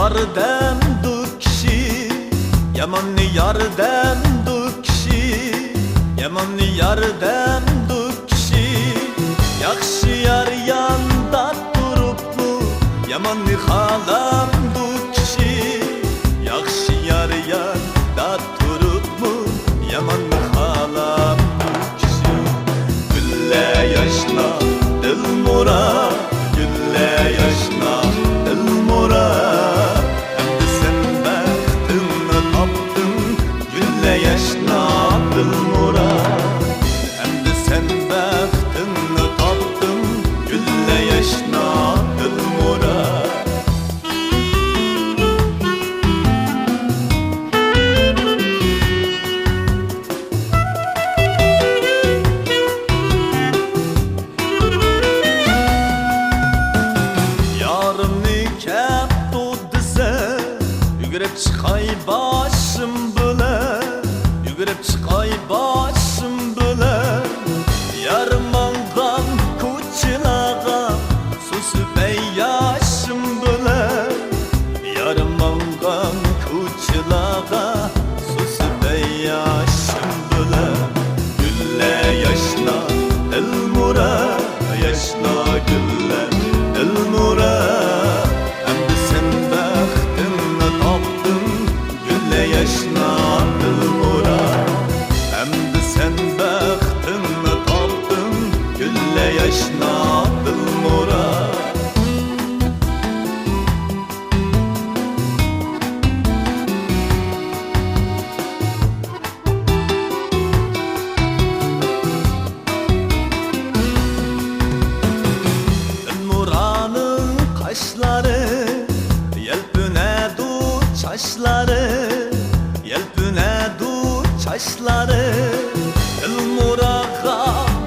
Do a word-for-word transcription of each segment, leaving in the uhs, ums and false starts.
ياردەمدۇ كىشى، ياماننى ياردەمدۇ كىشى، ياماننى ياردەمدۇ كىشى. ياخشى يار ياندا تۇرۇپمۇ، ياماننى خالامدۇ كىشى. ياخشى يار ياندا تۇرۇپمۇ، ياماننى خالامدۇ كىشى. گۈللە ياشنا دىلمۇرا، گۈللە ياشنا دىلمۇرا. ئەمدى سەن بەختىڭنى تاپتىڭ، گۈللە ياشنا دىلمۇرا. ئەمدى سەن بەختىڭنى تاپتىڭ، گۈللە ياشنا دىلمۇرا. يارىمنى كەپتۇ دېسە، يۈگۈرۈپ چىقاي باشىم بىلەن، يۈگۈرۈپ چىقاي باشىم بىلەن. يار ماڭغان كوچىلارغا سۇسۇپ ياشىم بىلەن، يار ماڭغان كوچىلارغا سۇسۇپ ياشىم بىلەن. گۈللە ياشنا دىلمۇرا، ياشنا گۈللە دىلمۇرا. ئەمدى سەن بەختىڭنى تاپتىڭ، گۈللە ياشنا دىلمۇرا. ئەمدى سەن بەختىڭنى تاپتىڭ، گۈللە ياشنا دىلمۇرا. دىلمۇرانىڭ قاشلىرى يەلپۈنەدۇ، چاچلىرى يەلپۈنەدۇ، چاچلىرى. دىلمۇراغا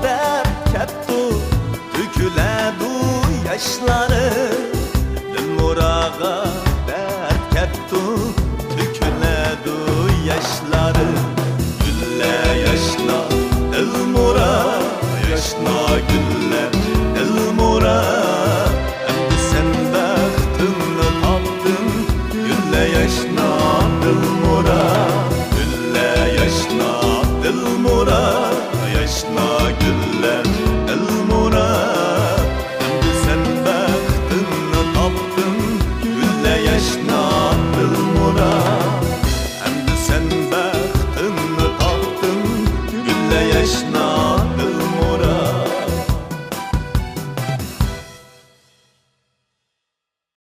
دەرد كەپتۇ، تۆكۈلەدۇ ياشلىرى. دىلمۇراغا دەرد كەپتۇ، تۆكۈلەدۇ ياشلىرى. گۈللە ياشنا دىلمۇرا، ياشنا گۈللە دىلمۇرا. ئەمدى سەن بەختىڭنى تاپتىڭ، گۈللە ياشنا دىلمۇرا. گۈللە ياشنا دىلمۇرا، ياشنا گۈللە دىلمۇرا. ئەمدى سەن بەختىڭنى تاپتىڭ، گۈللە ياشنا دىلمۇرا. ئەمدى سەن بەختىڭنى تاپتىڭ، گۈللە ياشنا